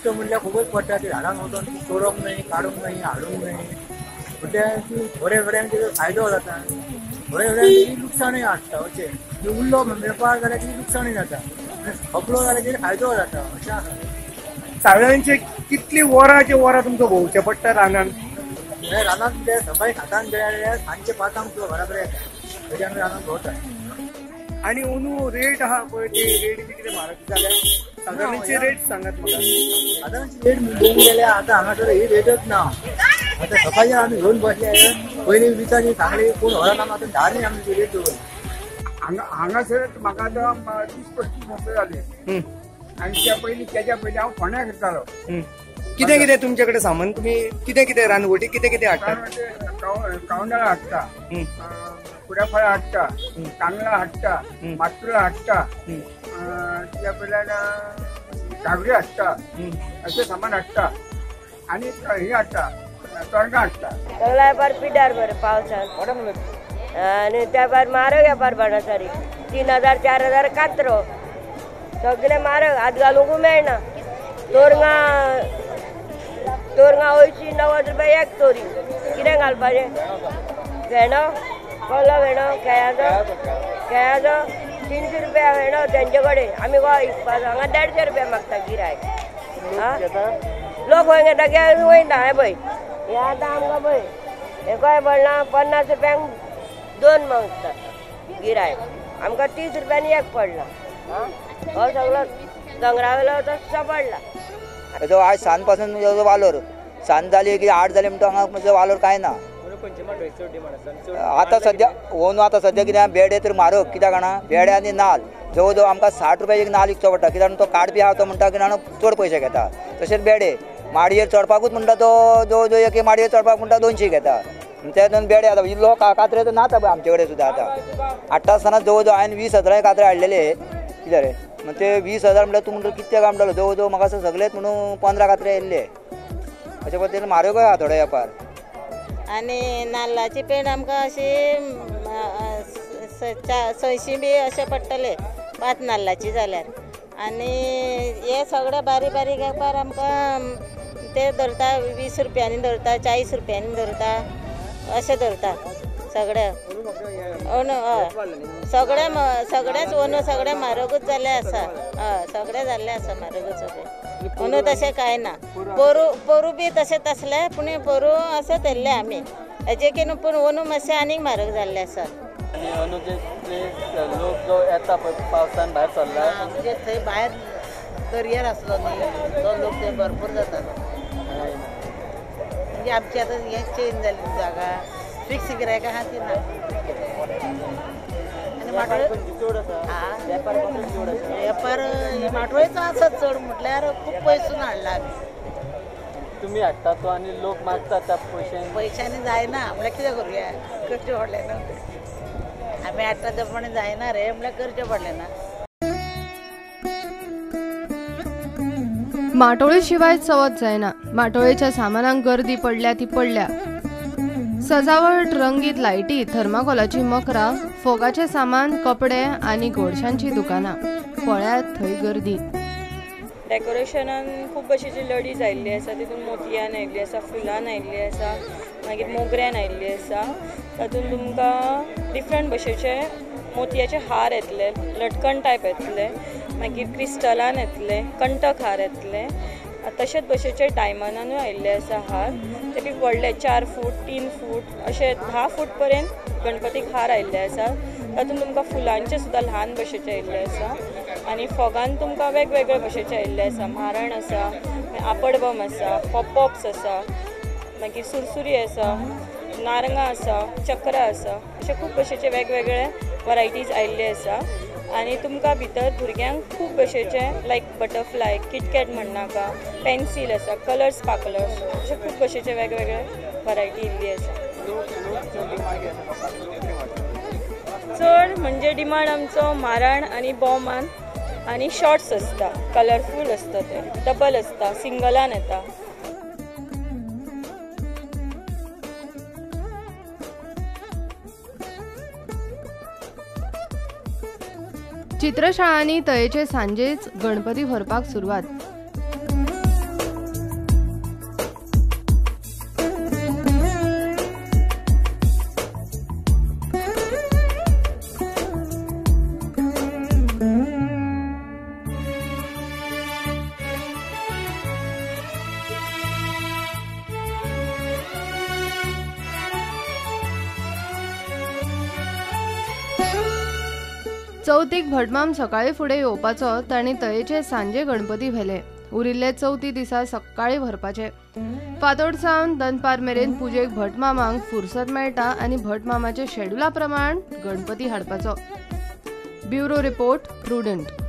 कश्ट म्हणल्यार खूबच पडटा. ती झाडांक वचून चोरोंक न्हय, काडूंक न्हय, हाडूंक न्हय. म्हणजे थोडे थोड्यांक तेजो फायदो जाता, थोडे थोड्यांक लुकसाणूय आसता. अशें उरलो वेपार जाल्यार कितें लुकसाणूय जाता, खपलो जाल्यार कितें फायदो जाता. अशें आसा. सादारणशे कितली वरांचे वरां तुमकां भोंवचें पडटा रानान? रानांत ते सकाळी 7 गेल्यार सांजचे 5 तुका घरा कडेन येता. तेज्या आमी रानांत भोंवता. आनी अंदू रेट आहा पळय, ती रेट बी कितें म्हारग जाल्या? सादारणची रेट सांगात म्हाका. सादारणची रेट पळोवंक गेल्यार आतां हांगासर ही रेटच ना. आतां सकाळी आमी घेवन बसले, पयलीं विचारी सांगली कोण व्हरना, आतां 10 आमी रेट दवरली. हांगासर म्हाका आतां 30-35 वर्सां जाली. आनी त्या पयलीं तेज्या पयलीं हांव फोंड्या करतालो. कितें कितें तुमचे कडेन सामान तुमी कितें कितें रानवटी कितें कितें हाडटात? कावंडळां हाडटा, कुड्याफळां हाडटा, तांदळां हाडटा, मातुळां हाडटा, त्या पयल्यान घागरी हाडटा, अशें सामान हाडटा. आनी हें हाडटा, तोरंगां हाडटा. सगळा वेपार पिड्ड्यार बरें पावसान, आनी त्या भायर म्हारग वेपार भाणासारी 3000 4000 कातरो, सगळें म्हारग, हात घालूंक मेळना. तोरंगां तोरंगां 80-90 रुपया एक तोरी. कितें घालपाचें? भेंडो कसलो भेंडो? खेळाचो, खेळाचो 300 रुपया भेंडो तेंचे कडेन. आमी गोवा विकपाचो हांगा 150 रुपया मागता गिरायक. आं, लोक खंय घेता? घेवन वयता. हें पळय, हें आतां आमकां पळय हें कशें पडलां? 50 रुपयांक 2 मागता गिरायक, आमकां 30 रुपयांनी एक पडला. आं, हो सगळो दोंगरावेलो तसो पडला. जो आज सांज पासून जो वालोर सांज जाली की 8 जाली म्हणटा हांगा म्हणजे वालोर कांय ना. आतां सद्या ओनू आतां सद्या कितें बेडे तर म्हारग. कित्याक जाणा, बेडे आनी नाल जवळ जवळ आमकां 60 रुपया एक नाल विकचो पडटा. कित्याक तो काडपी आहा तो म्हणटा की जाणा चड पयशे घेता. तशेंच बेडे माडयेर चडपाकूच म्हणटा तो जवळ जवळ एक माडयेर चडपाक म्हणटा 200 घेता. ते दोन बेडे आतां इल्लो कात्रे तर नात आमचे कडेन सुद्दां. आतां हाडटा आसतना जवळ जवळ हांवें 20,000 कात्रे हाडलेले. कितें रे मग ते 20,000 म्हणल्यार तूं म्हणटा कितले काय म्हणटालो? जवळ जवळ म्हाका सगळेच म्हणून 15 कात्रे येयल्ले. अशें पद्दतीन म्हारग आहा थोडो वेपार. आनी नाल्लाची पेंट आमकां अशी 600 बी अशें पडटले 5 नाल्लाची जाल्यार. आनी हे सगळे बारीक बारीक वेपार आमकां ते धरता 20 रुपयांनी धरता, 40 रुपयांनी धरता, अशें धरता सगळे. हय, सगळे सगळेच ओनू सगळे म्हारगूच जाल्ले आसा. हय, सगळे जाल्ले आसा म्हारगूच सगळे. ओनू तशें कांय ना. पोरू पोरू बी तशेंच आसलें, पूण पोरू अशेंच येयल्ले आमी हेजे की न्हू, पूण ओनू मातशें आनीक म्हारग जाल्लें आसा. आनी अंदू जे लोक जो येता पळय पावसान भायर सरला, म्हणजे थंय भायर दर्यार आसलो न्ही तो लोक थंय भरपूर जातालो. म्हणजे आमची आतां हें चेंज जाली जागा, फिक्स गिरायक आहा ती ना. आनी माटोळे वेपार माटोळेचो आसा चड, म्हटल्यार खूब पयसून हाडला आमी. तुमी हाडटा तो आनी लोक मागता त्या पयशांनी? पयशांनी जायना म्हळ्यार कितें करुया, करचें पडलें न्हू. आमी हाडटा ते प्रमाणे जायना रे, म्हळ्यार करचें पडलें ना. माटोळे शिवाय चवथ जायना. माटोळेच्या सामानांक गर्दी पडल्या ती पडल्या. सजावट, रंगीत लायटी, थर्माकोलाची मकरां, फोगाचें सामान, कपडे आनी गोडशांची दुकानां, पळयात थंय गर्दी. डेकोरेशनान खूब भशेची लडीज आयिल्ली आसा. तितून मोतयान आयिल्ली आसा, फुलान आयिल्ली आसा, मागीर मोगऱ्यान आयिल्ली आसा. तातूंत तुमकां डिफरंट भशेचे मोतयाचे हार येतले, लटकन टायप येतले, मागीर क्रिस्टलान येतले, कंटक हार येतले. तशेंच भशेचे डायमंडानूय आयिल्ले आसा हार, ते बी व्हडले 4 फूट 3 फूट अशे 10 फूट पर्यंत गणपतीक हार आयिल्ले आसा. तातूंत तुमकां फुलांचे सुद्दां ल्हान भशेचे आयिल्ले आसा. आनी फोगान तुमकां वेगवेगळे भशेचे आयिल्ले आसा. मारण आसा, आपडबम आसा, पॉपॉप्स आसा, मागीर सुरसुरी आसा, नारंगां आसा, चक्रां आसा, अशे खूब भशेचे वेगवेगळे वरायटीज आयिल्ले आसा. आनी तुमकां भितर भुरग्यांक खूब भशेचे लायक बटरफ्लाय, किटकॅट म्हणनाका, पेन्सील आसा, कलर्स पाकलर्स, अशे खूब भशेचे वेगवेगळे वरायटी इल्ली आसा. चड म्हणजे डिमांड आमचो माराण आनी बॉमान आनी शॉर्ट्स आसता, कलरफूल आसता, ते डबल आसता, सिंगलान येता. चित्रशाळांनी तयेचे सांजेच गणपती व्हरपाक सुरवात. चवथीक भटमाम सकाळी फुडें येवपाचो तांणी तयेचे सांजे गणपती व्हेले. उरिल्ले चवथी दिसा सकाळी व्हरपाचे. फांतोड सावन दनपार मेरेन पुजेक भटमामांक फुरसत मेळटा आनी भटमामाच्या शेड्युला प्रमाण गणपती हाडपाचो. Bureau report, Prudent.